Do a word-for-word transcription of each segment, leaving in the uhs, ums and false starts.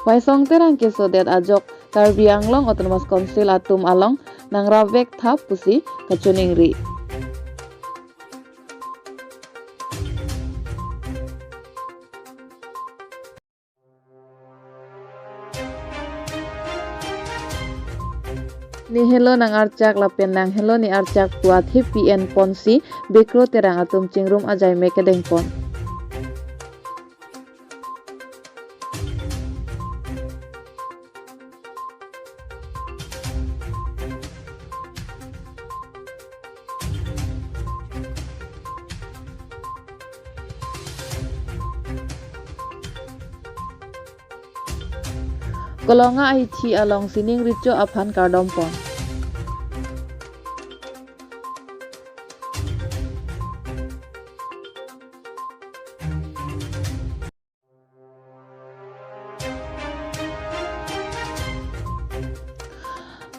Waisong Terang kesodet ajok Karbi Anglong Autonomous Council atum along nangrap vek tha pusi kachiningri. Ne helo nang-archak lapen nang helo ne-archak pu athepi enponsi Bekro Terang atum chingrum ajai me kedengpon. Kolonga ahithi along sining richo aphan kardompon.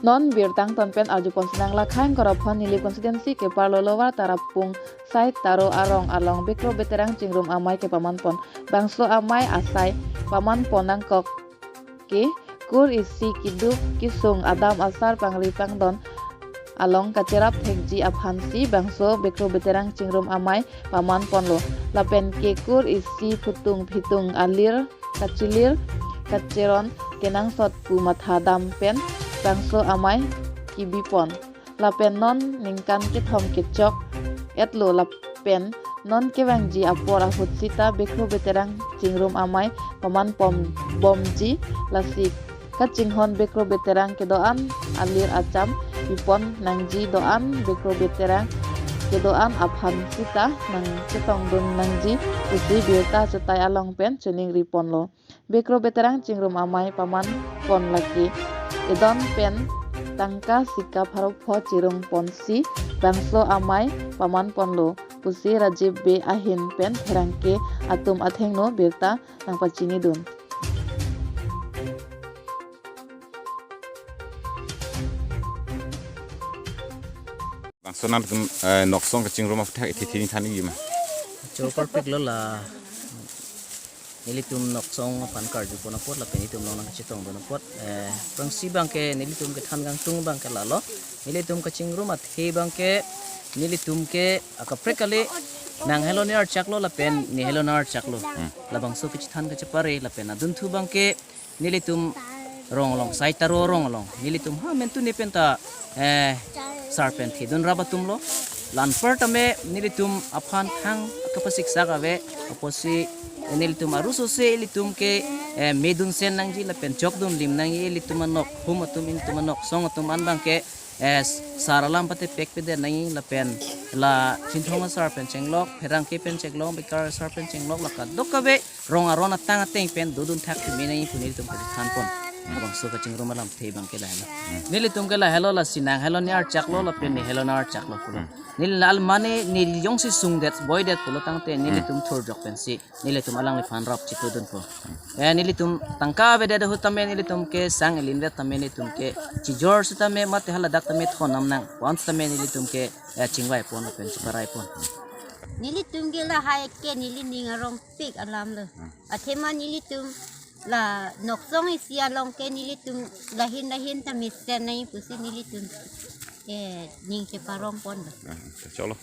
Non birta angton pen arjupon sinang. Lakhain Korophon Nilip constituency keparlo Lower Tarapung Sai Taro arong along Bekro Beterang chingrum amei kepamanpon. Bangso amei asai pamanpon nangkok ke kur isi keduk kesung adam asar pangri pangdon along kacherap thekji aphansi bangso Bekro Beterang chingrum amei pamanponlo. Lapen ke kur isi phutung phitung alir kachilir kacheron kenangsot pu matha dam pen bangso amei kebipon. Lapen non ningkan kethom kechok etlo lapen non kevangji apor ahut sita Bekro Beterang chingrum amei pamanpon bomji, lasi kachinghon Bekro Beterang kedo-an alir acham pipon nangji, do-an Bekro Beterang kedo-an aphan sita nangchetongdun nangji pusi birta chetai along pen chiningriponlo. Bekro Beterang chingrum amei pamanpon lake edon pen tangka sika pharo pho chirungponsi bangso amei pamanponlo pusi Rajiv Bey ahin pen pherangke atum athengno birta nangpachinidun. Bangso nangtum, eh, noksong kachingrum aphuthak ithi thini than-ikji ma? Cho parpiklo la nelitum noksong aphan karjupon apot lapen itum along nangchetongdun apot. Eh, prangsi abangke nelitum kethan kangtung abangke lalo. Nelitum kachingrum athe abangke nelitum ke akaprek kali, nang helo ne-archaklo lapen ne helo nang-archaklo. Hmm. Labangso kachethan kachepare lapen adunthu abangke nelitum rong along, Sai Taro rong along nelitum ha mentu ne penta, eh, sar pen thedun rap atumlo. La anpar tame nelitum aphan thang kapasiksak ave, apotsi nelitum arusose ilitum ke, eh, medun sen nangji lapen chokdun lim nangji ilitum anok hum atum, ilitum anoksong atum an abangke, eh, sar alam patepek pedet nangji lapen la Chinthong asar pen chenglok, pherangke pen chenglok, bekar asar pen chenglok, la kadokave rong aron atang ateng pen dodun thak tumi nangji pu nelitum kachethanpon. Labangso kachingrum alamthe abangke lahelo. Hmm. Nelitum ke lahelo, lasi nang helo ne-archaklo lapen ne helo nang-archaklo pulo. Hmm. Neli la almane neli jongsi sungdet boidet pulo tangte, hmm, nelitum thurjok pensi nelitum alangliphan rap chitudunpo. Eh, nelitum tangka avedet ahut tame nelitum ke sang elindet tame nelitum ke chijor sitame mate haladak tame thonnam nang pon sitame nelitum ke, eh, chingvaipon lapen chiparaipon. Nelitum ke lahai ke nelining arongpik alamlo. Hmm. Athema nelitum la noksong isi along ke nelitum lahin lahin ta mesen nai pusi nelitum, eh, ning cheparongponlo. Ah, cholo.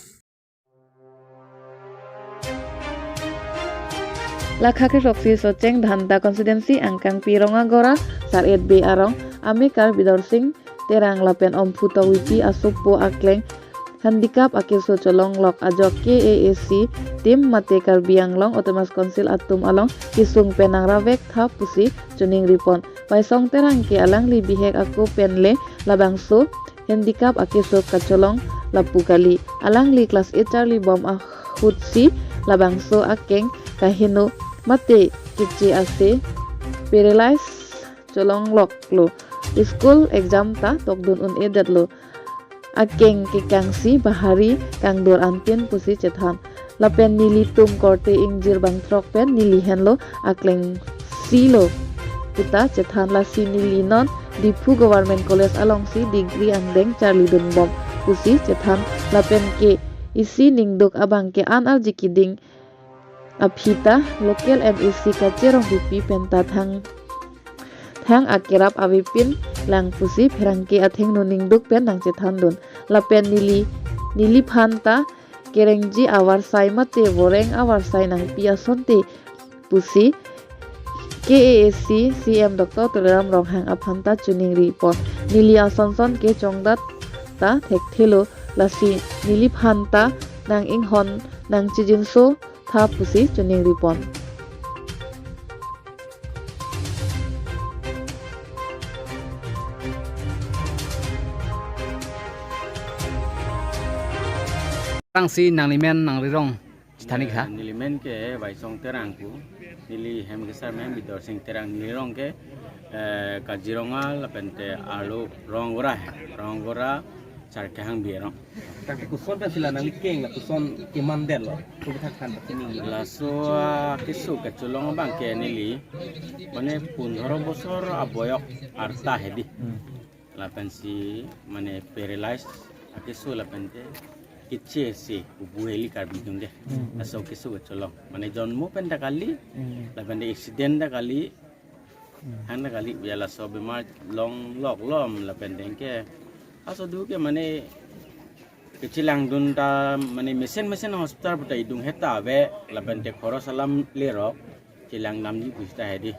Lakha kresok si Socheng Dhanta constituency angkangpi Rongagora Sar-et Bey arong amekar Bidorsing Terang lapen Omphu Tokbipi asopo akleng handicap akeso cholonglok ajok K A A C team mate Karbi Anglong Autonomous Council atum along kesung pen nangrap vek tha pusi chiningripon. Waisong Terang ke alangli bihek ako pen le labangso handicap akeso kacholong lapu kali. Alangli class eight charlibom ahutsi labangso akeng kaheno mate keche ase paralyze cholongloklo. School exam ta tokdun un-edetlo. Akeng kekangsi bahari kangdur anpin pusi chethan. Lapen nelitum korte ingjir bangthrok pen neli henlo akleng silo puta chethan, lasi neli non Diphu Government College alongsi degree angdeng charlidunbom pusi chethan. Lapen ke isi ningduk abangke an arji keding aphi ta local M A C Kache Rongpipi penta thang hang akerap avepin lang pusi pherangke athengno ningduk pen nangchethan dun. Lapen neli, neliphan ta kerengji avarsai mate voreng avarsai nangpi asonte pusi K A A C C M Doctor Tuliram Ronghang aphan ta choningri pon. Neli asonson ke chongdat ta thekthelo, lasi neliphan ta nang-inghon nangchijinso tha pusi choningri pon. Tangsi nanglimen nangrirong chethani tha? Nelimen ke Waisong Terang pu. Neli hem kesar men Bidor Sing Terang, nelirong ke, eh, Kaziranga lapente arlo Rongora, Rongora Charkehang Birong. Tangte koson pensi la nangli keng lapuson kemandetlo, kopi thakhan pachini. Laso, ah, keso kecholong abang ke neli, mane pondro bosor aboyok arta hedi. Hmm. Lapensi mane paralyze akeso lapente kiche si kubu heli Karbi dungde. Hmm, hmm. Laso keso kecholong. Mane jonmo pen ta kali, hmm, lapente accident ta kali, hmm, hang ta kali, ya laso bemar longlok lom lapente ke. Aso du ke mane kechelangdun ta mane mesen mesen hospital puta idung heta ave lapente khoros alam lerok chelang damji pusi ta hedi.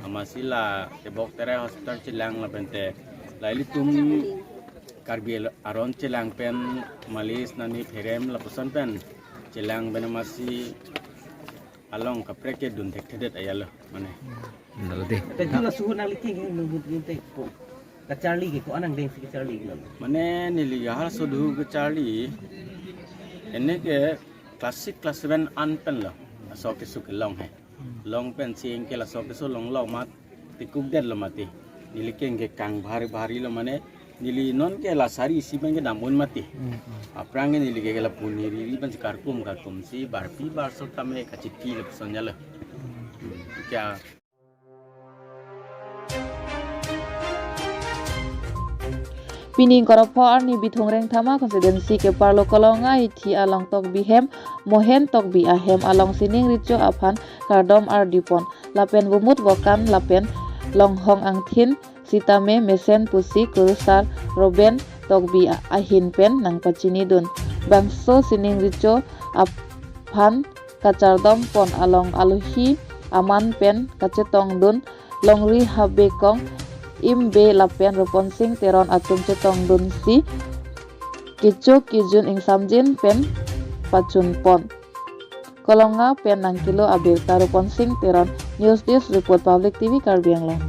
Amatsi la Tebok Terai hospital chelang lapente la ilitum Karbi aron chelang pen malis nani pherem lapuson pen chelang pen amatsi along kaprek ke dun thekthedet ayalo mane. Nalo de. Te jula suhu nangli keng nung hut nung te ko. Kacharli ke ko anang dengsi kacharli ke nang. Mane neli halaso du kacharli. Ene ke class six, class seven an pen lo. Laso keso kelong he. Long pensi anke laso keso longlok mat tikukdetlo mati. Neli keng ke kang bhari bhari lo mane neli non ke la sari isi pen ke dam-un mati. Hmm, hmm. Aphrang ke neli ke la puni riri pensi karkum karkum si barpi barso tame kachiti lapuson jalo. Hmm. Kya? Pining Korapho arni Bithung Rengthama constituency keparlo Kolonga ithi along Tokbi hem, Mohen Tokbi ahem along sining richo aphan kardom ardi pon. Lapen Bumut Vokan lapen Longhong Angthin sitame mesen pusi kurusar Roben Tokbi a-, ahin pen nangpachini dun. Bangso sining richo aphan kachardom pon along alohi aman pen kachetong dun, Longri Habe Kong, Imbe lapen Ruponsing Teron atum chetong dun si kecho kejun ingsamjin pen pachun pon. Kolonga pen nangkelo abirta Ruponsing Teron, News Desk Report, Public T V Karbi Anglong.